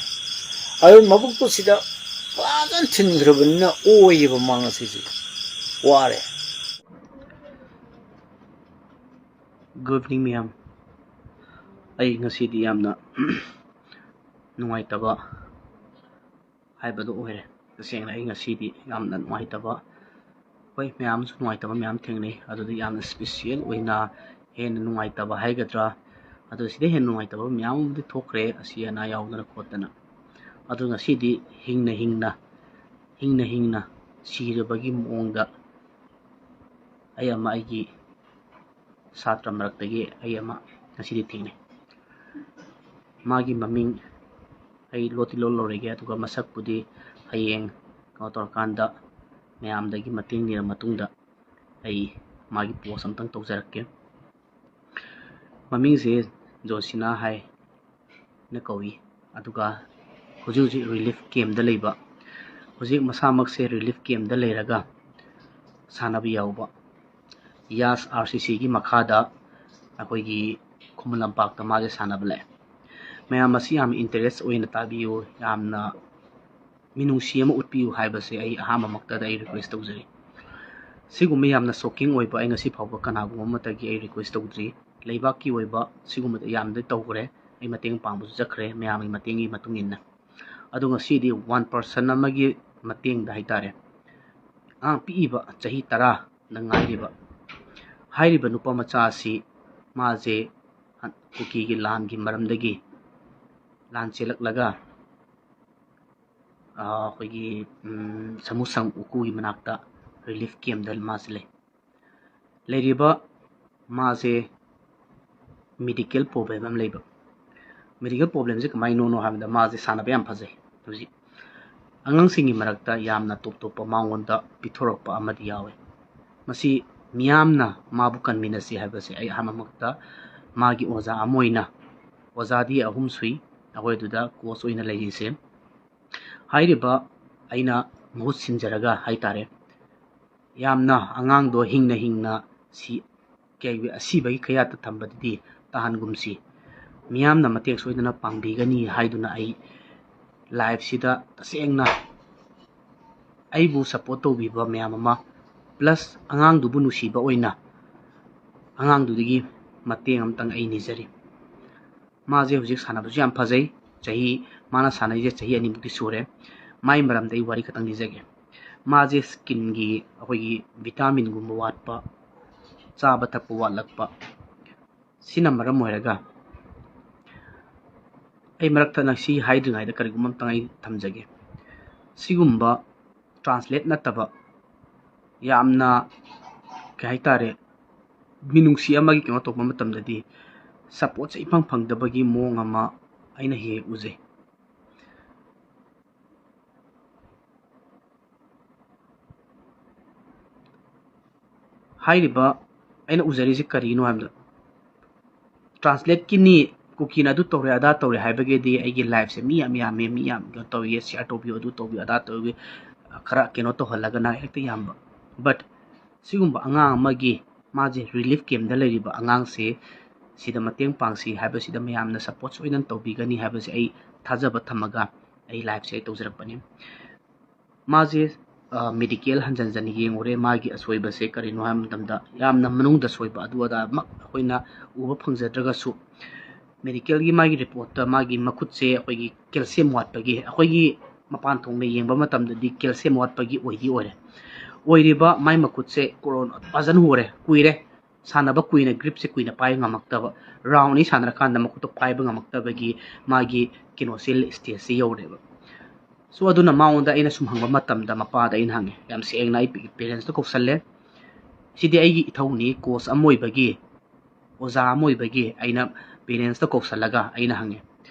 ꯑꯗꯨ ꯃꯕꯨꯛꯇꯨ ꯁꯤꯗ ꯐꯖꯅ ꯊꯤꯟꯈ꯭ꯔꯕꯅꯤꯅ ꯑꯣꯏꯌꯦꯕ ꯃꯥ ꯉꯁꯤꯁꯦ꯫ ꯋꯥꯔꯦ꯫ Good evening ꯃꯌꯥꯝ꯫ ꯑꯩ ꯉꯁꯤꯗꯤ ꯌꯥꯝꯅ ꯅꯨꯡꯉꯥꯏꯇꯕ ꯍꯥꯏꯕꯗꯨ ꯑꯣꯏꯔꯦ꯫ ꯇꯁꯦꯡꯅ ꯑꯩ ꯉꯁꯤꯗꯤ ꯌꯥꯝꯅ ꯅꯨꯡꯉꯥꯏꯇꯕ, ꯍꯣꯏ, ꯃꯌꯥꯝꯁꯨ ꯅꯨꯡꯉꯥꯏꯇꯕ ꯃꯌꯥꯝ ꯊꯦꯡꯅꯩ, ꯑꯗꯨꯗ ꯌꯥꯝꯅ special ꯑꯣꯏꯅ ꯍꯦꯟꯅ ꯅꯨꯡꯉꯥꯏꯇꯕ ꯍꯥꯏꯒꯗ꯭ꯔꯥ, ꯑꯗꯨ ꯁꯤꯗ ꯍꯦꯟꯅ ꯅꯨꯡꯉꯥꯏꯇꯕ ꯃꯌꯥꯝ ꯑꯃꯗꯤ ꯊꯣꯛꯈ꯭ꯔꯦ, ꯑꯁꯤ ꯑꯅꯥ ꯌꯥꯎꯗꯅ ꯈꯣꯠꯇꯅ꯫ ꯑꯗꯨ ꯉꯁꯤꯗꯤ ꯍꯤꯡꯅ ꯍꯤꯡꯅ, ꯍꯤꯡꯅ ꯍꯤꯡꯅ ꯁꯤꯔꯕꯒꯤ ꯃꯑꯣꯡꯗ ꯑꯩ ꯑꯃ, ꯑꯩꯒꯤ ꯁꯥꯇ꯭ꯔ ꯃꯔꯛꯇꯒꯤ ꯑꯩ ꯑꯃ ꯉꯁꯤꯗꯤ ꯊꯦꯡꯅꯩ꯫ ꯃꯥꯒꯤ ꯃꯃꯤꯡ ꯑꯩ ꯂꯣꯠꯇꯤ ꯂꯣꯠꯂꯔꯣꯏꯒꯦ, ꯑꯗꯨꯒ ꯃꯁꯛꯄꯨꯗꯤ ꯍꯌꯦꯡ ꯀꯩꯅꯣ ꯇꯧꯔꯀꯥꯟꯗ ꯃꯌꯥꯝꯗꯒꯤ ꯃꯇꯦꯡ ꯅꯤꯔ ꯃꯇꯨꯡꯗ ꯑꯩ ꯃꯥꯒꯤ post ꯑꯝꯇꯪ ꯇꯧꯖꯔꯛꯀꯦ꯫ ꯃꯃꯤꯡꯁꯦ ꯖꯣꯟꯁꯤꯅꯥ ꯍꯥꯏꯅ ꯀꯧꯏ, ꯑꯗꯨꯒ ꯍꯧꯖꯤꯛ ꯍꯧꯖꯤꯛ relief campꯇ ꯂꯩꯕ, ꯍꯧꯖꯤꯛ ꯃꯁꯥꯃꯛꯁꯦ relief campꯇ ꯂꯩꯔꯒ ꯁꯥꯟꯅꯕ ꯌꯥꯎꯕ ꯌꯥꯁ RCCꯒꯤ ꯃꯈꯥꯗ ꯑꯩꯈꯣꯏꯒꯤ ꯈꯨꯃꯟ ꯂꯝꯄꯥꯛꯇ ꯃꯥꯁꯦ ꯁꯥꯟꯅꯕ ꯂꯥꯛꯑꯦ꯫ ꯃꯌꯥꯝ ꯑꯁꯤ ꯌꯥꯝ interest ꯑꯣꯏꯅ ꯇꯥꯕꯤꯌꯨ, ꯌꯥꯝꯅ ꯃꯤꯅꯨꯡꯁꯤ ꯑꯃ ꯎꯠꯄꯤꯌꯨ ꯍꯥꯏꯕꯁꯦ ꯑꯩ ꯑꯍꯥꯟꯕꯃꯛꯇꯗ ꯑꯩ request ꯇꯧꯖꯔꯤ꯫ ꯁꯤꯒꯨꯝꯕ ꯌꯥꯝꯅ shocking ꯑꯣꯏꯕ ꯑꯩ ꯉꯁꯤ ꯐꯥꯎꯕ ꯀꯅꯥꯒꯨꯝꯕ ꯑꯃꯠꯇꯒꯤ ꯑꯩ request ꯇꯧꯗ꯭ꯔꯤ꯫ ꯂꯩꯕꯥꯛꯀꯤ ꯑꯣꯏꯕ ꯁꯤꯒꯨꯝꯕꯗ ꯌꯥꯝꯅꯗꯤ ꯇꯧꯈ꯭ꯔꯦ, ꯑꯩ ꯃꯇꯦꯡ ꯄꯥꯡꯕꯁꯨ ꯆꯠꯈ꯭ꯔꯦ ꯃꯌꯥꯝꯒꯤ ꯃꯇꯦꯡꯒꯤ ꯃꯇꯨꯡ ꯏꯟꯅ꯫ ꯑꯗꯣ ꯉꯁꯤꯗꯤ one person ꯑꯃꯒꯤ ꯃꯇꯦꯡꯗ ꯍꯥꯏꯇꯥꯔꯦ, ꯑꯉꯥꯡ ꯄꯤꯛꯏꯕ ꯆꯍꯤ ꯇꯔꯥꯗ ꯉꯥꯏꯔꯤꯕ, ꯍꯥꯏꯔꯤꯕ ꯅꯨꯄꯥ ꯃꯆꯥ ꯑꯁꯤ ꯃꯥꯁꯦ ꯀꯨꯀꯤꯒꯤ ꯂꯥꯟꯒꯤ ꯃꯔꯝꯗꯒꯤ ꯂꯥꯟ ꯆꯦꯜꯂꯛꯂꯒ, ꯑꯥ, ꯑꯩꯈꯣꯏꯒꯤ, ꯎꯝ, ꯁꯃꯨꯁꯪ ꯎꯀꯨꯒꯤ ꯃꯅꯥꯛꯇ relief campꯇ ꯃꯥꯁꯦ ꯂꯩ꯫ ꯂꯩꯔꯤꯕ ꯃꯥꯁꯦ medical problem ꯑꯃ ꯂꯩꯕ꯫ Medical problemꯁꯦ ꯀꯃꯥꯏꯅꯅꯣ ꯍꯥꯏꯕꯗ ꯃꯥꯁꯦ ꯁꯥꯟꯅꯕ ꯌꯥꯝ ꯐꯖꯩ꯫ ꯍꯧꯖꯤꯛ ꯑꯉꯥꯡꯁꯤꯡꯒꯤ ꯃꯔꯛꯇ ꯌꯥꯝꯅ ꯇꯣꯞ ꯇꯣꯞꯄ ꯃꯉꯣꯟꯗ ꯄꯤꯊꯣꯔꯛꯄ ꯑꯃꯗꯤ ꯌꯥꯎꯋꯦ꯫ ꯃꯁꯤ ꯃꯤꯌꯥꯝꯅ ꯃꯥꯕꯨ ꯀꯟꯃꯤꯟꯅꯁꯤ ꯍꯥꯏꯕꯁꯦ ꯑꯩ ꯑꯍꯥꯟꯕꯃꯛꯇ ꯃꯥꯒꯤ ꯑꯣꯖꯥ ꯑꯃ ꯑꯣꯏꯅ, ꯑꯣꯖꯥꯗꯤ ꯑꯍꯨꯝ ꯁꯨꯏ ꯑꯩꯈꯣꯏ ꯑꯗꯨꯗ coach ꯑꯣꯏꯅ ꯂꯩꯔꯤꯁꯦ꯫ ꯍꯥꯏꯔꯤꯕ ꯑꯩꯅ ꯃꯍꯨꯠ ꯁꯤꯟꯖꯔꯒ ꯍꯥꯏꯇꯥꯔꯦ, ꯌꯥꯝꯅ ꯑꯉꯥꯡꯗꯣ ꯍꯤꯡꯅ ꯍꯤꯡꯅ ꯁꯤ, ꯀꯩ, ꯑꯁꯤꯕꯒꯤ ꯀꯌꯥꯠꯇ ꯊꯝꯕꯗꯨꯗꯤ ꯇꯥꯍꯟꯒꯨꯝꯁꯤ꯫ ꯃꯤꯌꯥꯝꯅ ꯃꯇꯦꯡ ꯁꯣꯏꯗꯅ ꯄꯥꯡꯕꯤꯒꯅꯤ ꯍꯥꯏꯗꯨꯅ ꯑꯩ liveꯁꯤꯗ ꯇꯁꯦꯡꯅ ꯑꯩꯕꯨ support ꯇꯧꯕꯤꯕ ꯃꯌꯥꯝ ꯑꯃ, plus ꯑꯉꯥꯡꯗꯨꯕꯨ ꯅꯨꯡꯁꯤꯕ ꯑꯣꯏꯅ ꯑꯉꯥꯡꯗꯨꯗꯒꯤ ꯃꯇꯦꯡ ꯑꯃꯇꯪ ꯑꯩ ꯅꯤꯖꯔꯤ꯫ ꯃꯥꯁꯦ ꯍꯧꯖꯤꯛ ꯁꯥꯟꯅꯕꯁꯨ ꯌꯥꯝ ꯐꯖꯩ꯫ ꯆꯍꯤ, ꯃꯥꯅ ꯁꯥꯟꯅꯩꯁꯦ ꯆꯍꯤ ꯑꯅꯤꯃꯨꯛꯇꯤ ꯁꯨꯔꯦ꯫ ꯃꯥꯏ ꯃꯔꯝꯗ ꯑꯩ ꯋꯥꯔꯤ ꯈꯛꯇꯪ ꯂꯤꯖꯒꯦ꯫ ꯃꯥꯁꯦ ꯁ꯭ꯀꯤꯟꯒꯤ ꯑꯩꯈꯣꯏꯒꯤ ꯚꯤꯇꯥꯃꯤꯟꯒꯨꯝꯕ ꯋꯥꯠꯄ, ꯆꯥꯕ ꯊꯛꯄ ꯋꯥꯠꯂꯛꯄ, ꯁꯤꯅ ꯃꯔꯝ ꯑꯣꯏꯔꯒ ꯑꯩ ꯃꯔꯛꯇ ꯅꯪ ꯁꯤ ꯍꯥꯏꯗ꯭ꯔꯤꯉꯩꯗ ꯀꯔꯤꯒꯨꯝꯕ ꯑꯝꯇꯪ ꯑꯩ ꯊꯝꯖꯒꯦ꯫ ꯁꯤꯒꯨꯝꯕ ꯇ꯭ꯔꯥꯟꯁꯂꯦꯠ ꯅꯠꯇꯕ ꯌꯥꯝꯅ ꯀꯩ ꯍꯥꯏꯇꯥꯔꯦ, ꯃꯤꯅꯨꯡꯁꯤ ꯑꯃꯒꯤ ꯀꯩꯅꯣ ꯇꯧꯕ ꯃꯇꯝꯗꯗꯤ ꯁꯞꯄꯣꯔꯠꯁꯦ ꯏꯐꯪ ꯐꯪꯗꯕꯒꯤ ꯃꯑꯣꯡ ꯑꯃ ꯑꯩꯅ ꯍꯦꯛ ꯍꯦꯛ ꯎꯖꯩ꯫ ꯍꯥꯏꯔꯤꯕ ꯑꯩꯅ ꯎꯖꯔꯤꯁꯤ ꯀꯔꯤꯅꯣ ꯍꯥꯏꯕꯗ, ꯇ꯭ꯔꯥꯟꯁꯂꯦꯠꯀꯤꯅꯤ, ꯀꯨꯀꯤꯅ ꯑꯗꯨ ꯇꯧꯔꯦ ꯑꯗꯥ ꯇꯧꯔꯦ ꯍꯥꯏꯕꯒꯤꯗꯤ ꯑꯩꯒꯤ ꯂꯥꯏꯐꯁꯦ ꯃꯤ ꯌꯥꯝ ꯌꯥꯝꯃꯦ, ꯃꯤ ꯌꯥꯝ ꯀꯩꯅꯣ ꯇꯧꯏ, ꯁꯤꯌꯥꯔ ꯇꯧꯕꯤꯌꯨ, ꯑꯗꯨ ꯇꯧꯕꯤꯌꯨ, ꯑꯗꯥ ꯇꯧꯕꯤꯌꯨ, ꯈꯔ ꯀꯩꯅꯣ ꯇꯧꯍꯜꯂꯒꯅ ꯍꯦꯛꯇ ꯌꯥꯝꯕ꯫ ꯕꯠ ꯁꯤꯒꯨꯝꯕ ꯑꯉꯥꯡ ꯑꯃꯒꯤ, ꯃꯥꯁꯦ ꯔꯤꯂꯤꯐ ꯀꯦꯝꯗ ꯂꯩꯔꯤꯕ ꯑꯉꯥꯡꯁꯦ, ꯁꯤꯗ ꯃꯇꯦꯡ ꯄꯥꯡꯁꯤ ꯍꯥꯏꯕꯁꯤꯗ ꯃꯌꯥꯝꯅ ꯁꯞꯄꯣꯔꯠ ꯁꯣꯏꯗꯅ ꯇꯧꯕꯤꯒꯅꯤ ꯍꯥꯏꯕꯁꯦ ꯑꯩ ꯊꯥꯖꯕ ꯊꯝꯃꯒ ꯑꯩ ꯂꯥꯏꯐꯁꯦ ꯑꯩ ꯇꯧꯖꯔꯛꯄꯅꯤ꯫ ꯃꯥꯁꯦ ꯃꯦꯗꯤꯀꯦꯜ ꯍꯟꯖꯟ ꯍꯟꯖꯟ ꯌꯦꯡꯉꯨꯔꯦ꯫ ꯃꯥꯒꯤ ꯑꯁꯣꯏꯕꯁꯦ ꯀꯔꯤꯅꯣ ꯍꯥꯏꯕ ꯃꯇꯝꯗ, ꯌꯥꯝꯅ ꯃꯅꯨꯡꯗ ꯁꯣꯏꯕ ꯑꯗꯨ ꯑꯗꯥꯃꯛ ꯑꯩꯈꯣꯏꯅ ꯎꯕ ꯐꯪꯖꯗ꯭ꯔꯒꯁꯨ, ꯃꯦꯗꯤꯀꯦꯜꯒꯤ ꯃꯥꯒꯤ ꯔꯤꯄꯣꯔꯠꯇ ꯃꯥꯒꯤ ꯃꯈꯨꯠꯁꯦ ꯑꯩꯈꯣꯏꯒꯤ ꯀꯦꯜꯁꯤꯌꯝ ꯋꯥꯠꯄꯒꯤ, ꯑꯩꯈꯣꯏꯒꯤ ꯃꯄꯥꯟ ꯊꯣꯡꯅ ꯌꯦꯡꯕ ꯃꯇꯝꯗꯗꯤ ꯀꯦꯜꯁꯤꯌꯝ ꯋꯥꯠꯄꯒꯤ ꯑꯣꯏꯗꯤ ꯑꯣꯏꯔꯦ꯫ ꯑꯣꯏꯔꯤꯕ ꯃꯥꯏ ꯃꯈꯨꯠꯁꯦ ꯀꯣꯔꯣꯟ ꯐꯖꯅ ꯍꯣꯔꯦ, ꯀꯨꯏꯔꯦ꯫ ꯁꯥꯟꯅꯕ ꯀꯨꯏꯅ, ꯒ꯭ꯔꯤꯞꯁꯦ ꯀꯨꯏꯅ ꯄꯥꯏꯕ ꯉꯝꯃꯛꯇꯕ, ꯔꯥꯎꯟ ꯑꯅꯤ ꯁꯥꯟꯅꯔꯀꯥꯟꯗ ꯃꯈꯨꯠꯇꯣ ꯄꯥꯏꯕ ꯉꯝꯃꯛꯇꯕꯒꯤ ꯃꯥꯒꯤ ꯀꯩꯅꯣꯁꯦ, ꯁ꯭ꯇꯦꯖꯁꯦ ꯌꯧꯔꯦꯕ꯫ ꯁꯣ ꯑꯗꯨꯅ ꯃꯉꯣꯟꯗ ꯑꯩꯅ ꯁꯨꯝ ꯍꯪꯕ ꯃꯇꯝꯗ ꯃꯄꯥꯗ ꯑꯩꯅ ꯍꯪꯉꯦ, ꯌꯥꯝ ꯁꯦꯡꯅ ꯑꯩ ꯄꯦꯔꯦꯟꯁꯇ ꯀꯧꯁꯜꯂꯦ꯫ ꯁꯤꯗꯤ ꯑꯩꯒꯤ ꯏꯊꯧꯅꯤ, ꯀꯣꯆ ꯑꯃ ꯑꯣꯏꯕꯒꯤ, ꯑꯣꯖꯥ ꯑꯃ ꯑꯣꯏꯕꯒꯤ ꯑꯩꯅ ꯄꯦꯔꯦꯟꯁꯇ ꯀꯧꯁꯜꯂꯒ ꯑꯩꯅ ꯍꯪꯉꯦ,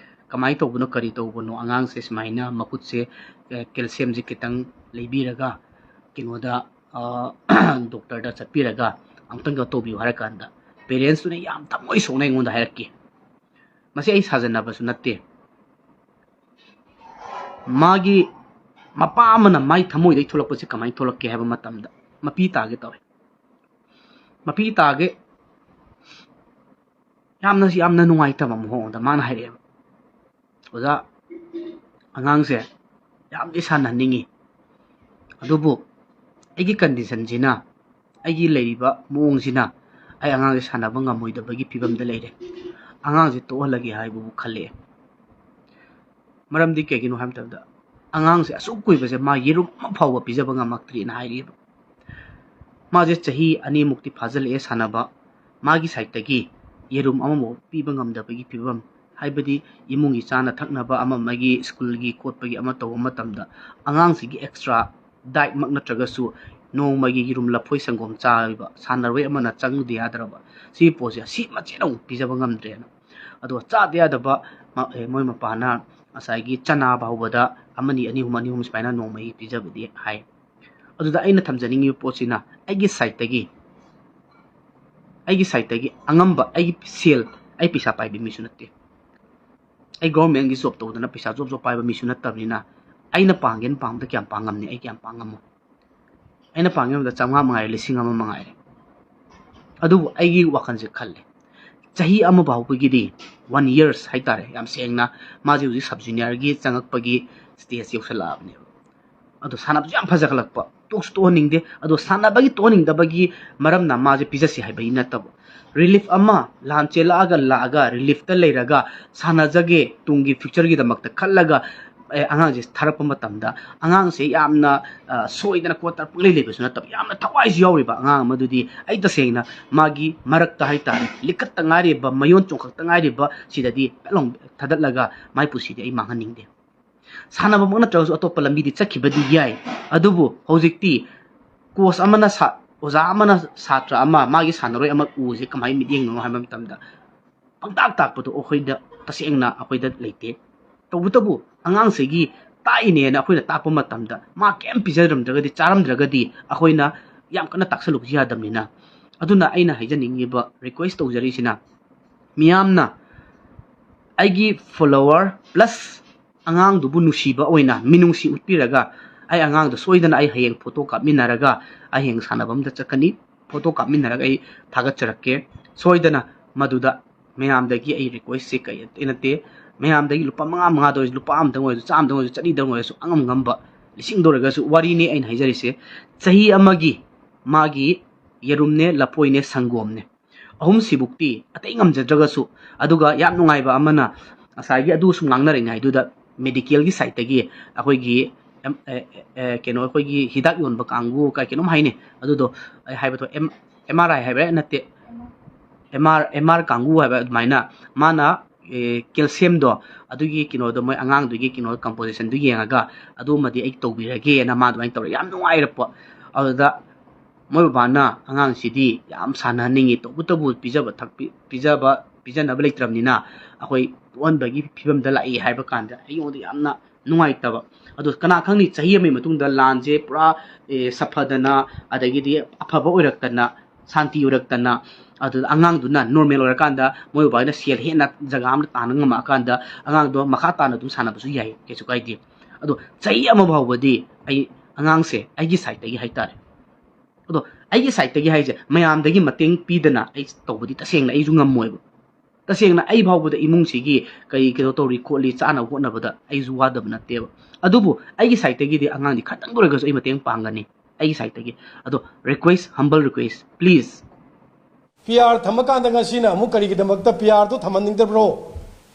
"ꯀꯃꯥꯏꯅ ꯇꯧꯕꯅꯣ, ꯀꯔꯤ ꯇꯧꯕꯅꯣ? ꯑꯉꯥꯡꯁꯦ ꯁꯨꯃꯥꯏꯅ ꯃꯈꯨꯠꯁꯦ, ꯑ, ꯀꯦꯜꯁꯤꯌꯝꯁꯦ ꯈꯤꯇꯪ ꯂꯩꯕꯤꯔꯒ ꯀꯩꯅꯣꯗ, ꯑ, ꯗꯣꯛꯇꯔꯗ ꯆꯠꯄꯤꯔꯒ ꯑꯃꯨꯛꯇꯪ ꯀꯩꯅꯣ ꯇꯧꯕꯤꯌꯨ" ꯍꯥꯏꯔ ꯀꯥꯟꯗ, ꯄꯦꯔꯦꯟꯁꯇꯨꯅ ꯌꯥꯝ ꯊꯃꯣꯏ ꯁꯣꯛꯅ ꯑꯩꯉꯣꯟꯗ ꯍꯥꯏꯔꯛꯈꯤ꯫ ꯃꯁꯤ ꯑꯩ ꯁꯥꯖꯟꯅꯕꯁꯨ ꯅꯠꯇꯦ꯫ ꯃꯥꯒꯤ ꯃꯄꯥ ꯑꯃꯅ ꯃꯥꯏ ꯊꯃꯣꯏꯗꯒꯤ ꯊꯣꯛꯂꯛꯄꯁꯤ ꯀꯃꯥꯏꯅ ꯊꯣꯛꯂꯛꯀꯦ ꯍꯥꯏꯕ ꯃꯇꯝꯗ, ꯃꯄꯤ ꯇꯥꯒꯦ ꯇꯧꯋꯦ꯫ ꯃꯄꯤ ꯇꯥꯒꯦ, ꯌꯥꯝꯅ, ꯌꯥꯝꯅ ꯅꯨꯡꯉꯥꯏꯇꯕ ꯃꯑꯣꯡꯗ ꯃꯥꯅ ꯍꯥꯏꯔꯛꯑꯦꯕ, "ꯑꯣꯖꯥ, ꯑꯉꯥꯡꯁꯦ ꯌꯥꯝꯗꯤ ꯁꯥꯟꯅꯍꯟꯅꯤꯡꯉꯤ, ꯑꯗꯨꯕꯨ ꯑꯩꯒꯤ ꯀꯟꯗꯤꯁꯟꯁꯤꯅ, ꯑꯩꯒꯤ ꯂꯩꯔꯤꯕ ꯃꯑꯣꯡꯁꯤꯅ ꯑꯩ ꯑꯉꯥꯡꯁꯦ ꯁꯥꯟꯅꯕ ꯉꯝꯃꯣꯏꯗꯕꯒꯤ ꯐꯤꯕꯝꯗ ꯂꯩꯔꯦ꯫ ꯑꯉꯥꯡꯁꯦ ꯇꯣꯛꯍꯜꯂꯒꯦ ꯍꯥꯏꯕꯕꯨ ꯈꯜꯂꯛꯑꯦ"꯫ ꯃꯔꯝꯗꯤ ꯀꯩꯒꯤꯅꯣ ꯍꯥꯏꯕ ꯃꯇꯝꯗ, ꯑꯉꯥꯡꯁꯦ ꯑꯁꯨꯛ ꯀꯨꯏꯕꯁꯦ ꯃꯥ ꯌꯦꯔꯨꯝ ꯑꯃ ꯐꯥꯎꯕ ꯄꯤꯖꯕ ꯉꯝꯃꯛꯇ꯭ꯔꯤꯅ ꯍꯥꯏꯔꯤꯕ꯫ ꯃꯥꯁꯦ ꯆꯍꯤ ꯑꯅꯤꯃꯨꯛꯇꯤ ꯐꯥꯖꯤꯜꯂꯛꯑꯦ ꯁꯥꯟꯅꯕ, ꯃꯥꯒꯤ ꯁꯥꯏꯠꯇꯒꯤ ꯌꯦꯔꯨꯝ ꯑꯃꯐꯥꯎ ꯄꯤꯕ ꯉꯝꯗꯕꯒꯤ ꯐꯤꯕꯝ, ꯍꯥꯏꯕꯗꯤ ꯏꯃꯨꯡꯒꯤ ꯆꯥꯅ ꯊꯛꯅꯕ ꯑꯃ ꯑꯃꯒꯤ ꯁ꯭ꯀꯨꯜꯒꯤ ꯈꯣꯠꯄꯒꯤ ꯑꯃ ꯇꯧꯕ ꯃꯇꯝꯗ ꯑꯉꯥꯡꯁꯤꯒꯤ ꯑꯦꯛꯁꯇ꯭ꯔꯥ ꯗꯥꯏꯠꯃꯛ ꯅꯠꯇ꯭ꯔꯒꯁꯨ ꯅꯣꯡꯃꯒꯤ ꯌꯦꯔꯨꯝ ꯂꯐꯣꯏ ꯁꯪꯒꯣꯝ ꯆꯥꯔꯤꯕ ꯁꯥꯟꯅꯔꯣꯏ ꯑꯃꯅ ꯆꯪꯗ ꯌꯥꯗ꯭ꯔꯕ ꯁꯤꯒꯤ ꯄꯣꯠꯁꯦ ꯁꯤ ꯃꯆꯦꯠ ꯑꯃꯨꯛ ꯄꯤꯖꯕ ꯉꯝꯗ꯭ꯔꯦꯅ꯫ ꯑꯗꯣ ꯆꯥꯗ ꯌꯥꯗꯕ ꯃ-, ꯑꯦ, ꯃꯣꯏ ꯃꯄꯥꯅ ꯉꯁꯥꯏꯒꯤ ꯆꯅꯥ ꯐꯥꯎꯕꯗ ꯑꯃꯅꯤ, ꯑꯅꯤ ꯑꯍꯨꯝ, ꯑꯅꯤ ꯑꯍꯨꯝ ꯁꯨꯃꯥꯏꯅ ꯅꯣꯡꯃꯒꯤ ꯄꯤꯖꯕꯗꯤ ꯍꯥꯏ꯫ ꯑꯗꯨꯗ ꯑꯩꯅ ꯊꯝꯖꯅꯤꯡꯉꯤꯕ ꯄꯣꯠꯁꯤꯅ ꯑꯩꯒꯤ ꯁꯥꯏꯠꯇꯒꯤ, ꯑꯩꯒꯤ ꯁꯥꯏꯠꯇꯒꯤ ꯑꯉꯝꯕ ꯑꯩꯒꯤ ꯁꯦꯜ, ꯑꯩ ꯄꯩꯁꯥ ꯄꯥꯏꯕ ꯃꯤꯁꯨ ꯅꯠꯇꯦ꯫ ꯑꯩ ꯒꯣꯔꯃꯦꯟꯒꯤ ꯖꯣꯕ ꯇꯧꯗꯅ ꯄꯩꯁꯥ ꯖꯣꯕ ꯖꯣꯕ ꯄꯥꯏꯕ ꯃꯤꯁꯨ ꯅꯠꯇꯕꯅꯤꯅ ꯑꯩꯅ ꯄꯥꯡꯒꯦꯅ ꯄꯥꯡꯕꯗ ꯀꯌꯥꯝ ꯄꯥꯡꯉꯝꯅꯤ? ꯑꯩ ꯀꯌꯥꯝ ꯄꯥꯡꯉꯝꯃꯣ? ꯑꯩꯅ ꯄꯥꯡꯒꯦ ꯍꯥꯏꯕꯗ ꯆꯥꯝꯃꯉꯥ ꯃꯉꯥꯏꯔꯦ, ꯂꯤꯁꯤꯡ ꯑꯃ ꯃꯉꯥꯏꯔꯦ꯫ ꯑꯗꯨꯕꯨ ꯑꯩꯒꯤ ꯋꯥꯈꯜꯁꯦ ꯈꯜꯂꯦ, ꯆꯍꯤ ꯑꯃ ꯐꯥꯎꯕꯒꯤꯗꯤ, ꯋꯥꯟ ꯌꯔꯁ ꯍꯥꯏꯇꯥꯔꯦ, ꯌꯥꯝ ꯁꯦꯡꯅ ꯃꯥꯁꯦ ꯍꯧꯖꯤꯛ ꯁꯕ ꯖꯨꯅꯤꯌꯔꯒꯤ ꯆꯪꯉꯛꯄꯒꯤ ꯁ꯭ꯇꯦꯖ ꯌꯧꯁꯜꯂꯛꯑꯕꯅꯦꯕ꯫ ꯑꯗꯣ ꯁꯥꯟꯅꯕꯁꯨ ꯌꯥꯝ ꯐꯖꯈꯠꯂꯛꯄ, ꯇꯣꯛꯁꯨ ꯇꯣꯛꯍꯟꯅꯤꯡꯗꯦ꯫ ꯑꯗꯣ ꯁꯥꯟꯅꯕꯒꯤ ꯇꯣꯛꯍꯟꯅꯤꯡꯗꯕꯒꯤ ꯃꯔꯝꯅ ꯃꯥꯁꯦ ꯄꯤꯖꯁꯤ ꯍꯥꯏꯕꯒꯤ ꯅꯠꯇꯕ, ꯔꯤꯂꯤꯐ ꯑꯃ, ꯂꯥꯟ ꯆꯦꯜꯂꯛꯑꯒ ꯂꯥꯛꯑꯒ ꯔꯤꯂꯤꯐꯇ ꯂꯩꯔꯒ ꯁꯥꯟꯅꯖꯒꯦ, ꯇꯨꯡꯒꯤ ꯐ꯭ꯌꯨꯆꯔꯒꯤꯗꯃꯛꯇ ꯈꯜꯂꯒ ꯑꯦ, ꯑꯉꯥꯡꯁꯦ ꯊꯥꯔꯛꯄ ꯃꯇꯝꯗ ꯑꯉꯥꯡꯁꯦ ꯌꯥꯝꯅ, ꯑ, ꯁꯣꯏꯗꯅ ꯀꯣꯠꯇ ꯄꯪꯂꯩ ꯂꯩꯕꯁꯨ ꯅꯠꯇꯕ, ꯌꯥꯝꯅ ꯊꯋꯥꯏꯁꯨ ꯌꯥꯎꯔꯤꯕ ꯑꯉꯥꯡ ꯑꯃꯗꯨꯗꯤ ꯑꯩ ꯇꯁꯦꯡꯅ ꯃꯥꯒꯤ ꯃꯔꯛꯇ ꯍꯥꯏꯇꯥꯔꯦ, ꯂꯤꯈꯠꯇ ꯉꯥꯏꯔꯤꯕ, ꯃꯌꯣꯟ ꯆꯣꯡꯈꯠꯇ ꯉꯥꯏꯔꯤꯕ ꯁꯤꯗꯗꯤ ꯄꯦꯠ ꯂꯥꯎ ꯊꯥꯗꯠꯂꯒ ꯃꯥꯏ ꯄꯨꯟꯁꯤꯗꯤ ꯑꯩ ꯃꯥꯡꯍꯟꯅꯤꯡꯗꯦ꯫ ꯁꯥꯟꯅꯕꯃꯛ ꯅꯠꯇ꯭ꯔꯒꯁꯨ ꯑꯇꯣꯞꯄ ꯂꯝꯕꯤꯗꯤ ꯆꯠꯈꯤꯕꯗꯤ ꯌꯥꯏ, ꯑꯗꯨꯕꯨ ꯍꯧꯖꯤꯛꯇꯤ ꯀꯣꯆ ꯑꯃꯅ ꯁꯥ-, ꯑꯣꯖꯥ ꯑꯃꯅ ꯁꯥꯇ꯭ꯔ ꯑꯃ, ꯃꯥꯒꯤ ꯁꯥꯟꯅꯔꯣꯏ ꯑꯃ ꯎꯁꯦ ꯀꯃꯥꯏꯅ ꯃꯤꯠꯌꯦꯡꯅꯣ ꯍꯥꯏꯕ ꯃꯇꯝꯗ, ꯄꯪꯇꯥꯛ ꯇꯥꯛꯄꯗꯣ ꯑꯩꯈꯣꯏꯗ, ꯇꯁꯦꯡꯅ ꯑꯩꯈꯣꯏꯗ ꯂꯩꯇꯦ꯫ ꯇꯧꯕꯇꯕꯨ ꯑꯉꯥꯡꯁꯤꯒꯤ ꯇꯥꯛꯏꯅꯦꯅ ꯑꯩꯈꯣꯏꯅ ꯇꯥꯛꯄ ꯃꯇꯝꯗ ꯃꯥ ꯀꯩꯝ ꯄꯤꯖꯔꯝꯗ꯭ꯔꯒꯗꯤ, ꯆꯥꯔꯝꯗ꯭ꯔꯒꯗꯤ ꯑꯩꯈꯣꯏꯅ ꯌꯥꯝ ꯀꯟꯅ ꯇꯥꯛꯁꯜꯂꯨꯕꯁꯨ ꯌꯥꯗꯕꯅꯤꯅ꯫ ꯑꯗꯨꯅ ꯑꯩꯅ ꯍꯥꯏꯖꯅꯤꯡꯉꯤꯕ, ꯔꯤꯀ꯭ꯋꯦꯁ ꯇꯧꯖꯔꯤꯁꯤꯅ, ꯃꯤꯌꯥꯝꯅ ꯑꯩꯒꯤ ꯐꯣꯂꯣꯋꯔ ꯄ꯭ꯂꯁ ꯑꯉꯥꯡꯗꯨꯕꯨ ꯅꯨꯡꯁꯤꯕ ꯑꯣꯏꯅ ꯃꯤꯅꯨꯡꯁꯤ ꯎꯠꯄꯤꯔꯒ, ꯑꯩ ꯑꯉꯥꯡꯗꯣ ꯁꯣꯏꯗꯅ ꯑꯩ ꯍꯌꯦꯡ ꯐꯣꯇꯣ ꯀꯥꯞꯃꯤꯟꯅꯔꯒ ꯑꯩ ꯍꯌꯦꯡ ꯁꯥꯟꯅꯐꯝꯗ ꯆꯠꯀꯅꯤ, ꯐꯣꯇꯣ ꯀꯥꯞꯃꯤꯟꯅꯔꯒ ꯑꯩ ꯊꯥꯒꯠꯆꯔꯛꯀꯦ꯫ ꯁꯣꯏꯗꯅ ꯃꯗꯨꯗ ꯃꯌꯥꯝꯗꯒꯤ ꯑꯩ ꯔꯤꯀ꯭ꯋꯦꯁꯁꯦ ꯀꯩ ꯅꯠꯇꯦ, ꯃꯌꯥꯝꯗꯒꯤ ꯂꯨꯄꯥ ꯃꯉꯥ, ꯃꯉꯥꯗ ꯑꯣꯏꯔꯁꯨ, ꯂꯨꯄꯥ ꯑꯃꯗꯪ ꯑꯣꯏꯔꯁꯨ, ꯆꯥꯝꯃꯗꯪ ꯑꯣꯏꯔꯁꯨ, ꯆꯅꯤꯗꯪ ꯑꯣꯏꯔꯁꯨ, ꯑꯉꯝ ꯉꯝꯕ, ꯂꯤꯁꯤꯡꯗ ꯑꯣꯏꯔꯒꯁꯨ, ꯋꯥꯔꯤꯅꯤ ꯑꯩꯅ ꯍꯥꯏꯖꯔꯤꯁꯦ꯫ ꯆꯍꯤ ꯑꯃꯒꯤ ꯃꯥꯒꯤ ꯌꯦꯔꯨꯝꯅꯦ, ꯂꯐꯣꯏꯅꯦ, ꯁꯪꯒꯣꯝꯅꯦ, ꯑꯍꯨꯝꯁꯤꯕꯨꯛꯇꯤ ꯑꯇꯩ ꯉꯝꯖꯗ꯭ꯔꯒꯁꯨ, ꯑꯗꯨꯒ ꯌꯥꯝ ꯅꯨꯡꯉꯥꯏꯕ ꯑꯃꯅ, ꯉꯁꯥꯏꯒꯤ ꯑꯗꯨ ꯁꯨꯝ ꯉꯥꯡꯅꯔꯤꯉꯩꯗꯨꯗ ꯃꯦꯗꯤꯀꯦꯜꯒꯤ ꯁꯥꯏꯠꯇꯒꯤ ꯑꯩꯈꯣꯏꯒꯤ ꯑꯦꯝ-, ꯑꯦ, ꯑꯦ, ꯀꯩꯅꯣ, ꯑꯩꯈꯣꯏꯒꯤ ꯍꯤꯗꯥꯛ ꯌꯣꯟꯕ ꯀꯥꯡꯕꯨ ꯀꯥꯏ ꯀꯩꯅꯣꯝ ꯍꯥꯏꯅꯦ, ꯑꯗꯨꯗꯣ ꯑꯩ ꯍꯥꯏꯕꯗꯣ ꯑꯦꯝ-, ꯑꯦꯝ ꯑꯥꯔ ꯑꯥꯏ ꯍꯥꯏꯕ꯭ꯔꯥ? ꯅꯠꯇꯦ, ꯑꯦꯝ ꯑꯥꯔ, ꯑꯦꯝ ꯑꯥꯔ ꯀꯥꯡꯕꯨ ꯍꯥꯏꯕ ꯑꯗꯨꯃꯥꯏꯅ, ꯃꯥꯅ, ꯑꯦ, ꯀꯦꯜꯁꯤꯌꯝꯗꯣ ꯑꯗꯨꯒꯤ ꯀꯩꯅꯣꯗꯣ, ꯃꯣꯏ ꯑꯉꯥꯡꯗꯨꯒꯤ ꯀꯩꯅꯣ ꯀꯝꯄꯣꯖꯤꯁꯟꯗꯨ ꯌꯦꯡꯉꯒ ꯑꯗꯨꯃꯗꯤ ꯑꯩ ꯇꯧꯕꯤꯔꯒꯦꯅ ꯃꯥ ꯑꯗꯨꯃꯥꯏꯅ ꯇꯧꯔꯦ꯫ ꯌꯥꯝ ꯅꯨꯡꯉꯥꯏꯔꯛꯄ꯫ ꯑꯗꯨꯗ ꯃꯣꯏ ꯕꯕꯥꯅ ꯑꯉꯥꯡꯁꯤꯗꯤ ꯌꯥꯝ ꯁꯥꯟꯅꯍꯟꯅꯤꯡꯉꯤ, ꯇꯧꯕꯇꯕꯨ ꯄꯤꯖꯕ ꯊꯛꯄꯤ-, ꯄꯤꯖꯕ, ꯄꯤꯖꯅꯕ ꯂꯩꯇ꯭ꯔꯕꯅꯤꯅ ꯑꯩꯈꯣꯏ ꯇꯣꯛꯍꯟꯕꯒꯤ ꯐꯤꯕꯝꯗ ꯂꯥꯛꯏ ꯍꯥꯏꯕ ꯀꯥꯟꯗ ꯑꯩꯉꯣꯟꯗ ꯌꯥꯝꯅ ꯅꯨꯡꯉꯥꯏꯇꯕ꯫ ꯑꯗꯣ ꯀꯅꯥ ꯈꯪꯅꯤ, ꯆꯍꯤ ꯑꯃꯒꯤ ꯃꯇꯨꯡꯗ ꯂꯥꯟꯁꯦ ꯄꯨꯔꯥ, ꯑꯦ, ꯁꯥꯐꯗꯅ, ꯑꯗꯒꯤꯗꯤ ꯑꯐꯕ ꯑꯣꯏꯔꯛꯇꯅ, ꯁꯥꯟꯇꯤ ꯑꯣꯏꯔꯛꯇꯅ, ꯑꯗꯨꯗ ꯑꯉꯥꯡꯗꯨꯅ ꯅꯣꯔꯃꯦꯜ ꯑꯣꯏꯔꯀꯥꯟꯗ ꯃꯣꯏ ꯕꯕꯥꯅ ꯁꯦꯜ ꯍꯦꯟꯅ ꯖꯒꯥ ꯑꯃꯗ ꯇꯥꯟꯕ ꯉꯝꯃꯛꯑꯀꯥꯟꯗ ꯑꯉꯥꯡꯗꯣ ꯃꯈꯥ ꯇꯥꯅ ꯑꯗꯨꯝ ꯁꯥꯟꯅꯕꯁꯨ ꯌꯥꯏ, ꯀꯩꯁꯨ ꯀꯥꯏꯗꯦ꯫ ꯑꯗꯣ ꯆꯍꯤ ꯑꯃ ꯐꯥꯎꯕꯗꯤ ꯑꯩ ꯑꯉꯥꯡꯁꯦ ꯑꯩꯒꯤ ꯁꯥꯏꯠꯇꯒꯤ ꯍꯥꯏꯇꯥꯔꯦ꯫ ꯑꯗꯣ ꯑꯩꯒꯤ ꯁꯥꯏꯠꯇꯒꯤ ꯍꯥꯏꯁꯦ, ꯃꯌꯥꯝꯗꯒꯤ ꯃꯇꯦꯡ ꯄꯤꯗꯅ ꯑꯩ ꯇꯧꯕꯗꯤ ꯇꯁꯦꯡꯅ ꯑꯩꯁꯨ ꯉꯝꯃꯣꯏꯕ꯫ ꯇꯁꯦꯡꯅ ꯑꯩ ꯐꯥꯎꯕꯗ ꯏꯃꯨꯡꯁꯤꯒꯤ ꯀꯩ ꯀꯩꯅꯣ ꯇꯧꯔꯤ ꯈꯣꯠꯂꯤ ꯆꯥꯅꯕ ꯍꯣꯠꯅꯕꯗ ꯑꯩꯁꯨ ꯋꯥꯗꯕ ꯅꯠꯇꯦꯕ꯫ ꯑꯗꯨꯕꯨ ꯑꯩꯒꯤ ꯁꯥꯏꯠꯇꯒꯤꯗꯤ ꯑꯉꯥꯡꯗꯤ ꯈꯇꯪꯗ ꯑꯣꯏꯔꯒꯁꯨ ꯑꯩ ꯃꯇꯦꯡ ꯄꯥꯡꯒꯅꯤ, ꯑꯩꯒꯤ ꯁꯥꯏꯠꯇꯒꯤ꯫ ꯑꯗꯣ request, humble request, please꯫ P R ꯊꯝꯃꯀꯥꯟꯗ ꯉꯁꯤꯅ ꯑꯃꯨꯛ ꯀꯔꯤꯒꯤꯗꯃꯛꯇ ꯄꯤ ꯑꯥꯔꯗꯨ ꯊꯝꯍꯟꯅꯤꯡꯗꯕ꯭ꯔꯣ?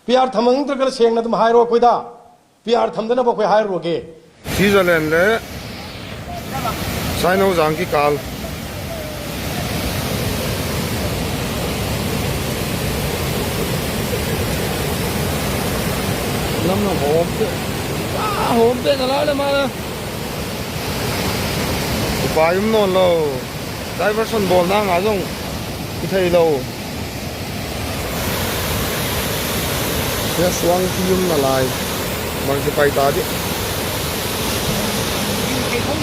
ꯄꯤ ꯑꯥꯔ ꯊꯝꯍꯟꯅꯤꯡꯗ꯭ꯔꯒꯅ ꯁꯦꯡꯅ ꯑꯗꯨꯝ ꯍꯥꯏꯔꯣ ꯑꯩꯈꯣꯏꯗ꯫ ꯄꯤ ꯑꯥꯔ ꯊꯝꯗꯅꯕ ꯑꯩꯈꯣꯏ ꯍꯥꯏꯔꯨꯔꯒꯦ꯫ ꯁꯤꯖꯔꯂꯦꯟꯗ ꯁꯥꯏꯅꯧꯖꯥꯡꯒꯤ ꯀꯥꯜ꯫ ꯅꯪꯅ ꯍꯣꯞꯇꯦ꯫ ꯑꯥ, ꯍꯣꯞꯇꯦ ꯀꯂꯥꯗ ꯃꯥꯅ꯫ ꯎꯄꯥꯏ ꯑꯃ ꯅꯣꯜꯂꯣ꯫ ꯗꯥꯏꯚꯔꯁꯟ ꯕꯣꯜ ꯅꯪ ꯉꯥꯖꯣꯡ ꯏꯊꯩ ꯂꯧ꯫ ꯌꯥ ꯁ꯭ꯋꯥꯡ ꯊꯤ ꯌꯨꯝ ꯅꯂꯥꯏ꯫ ꯃꯔꯛꯇ ꯄꯥꯏ ꯇꯥꯗꯤ꯫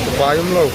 ꯎꯄꯥꯏ ꯑꯃ ꯂꯧ꯫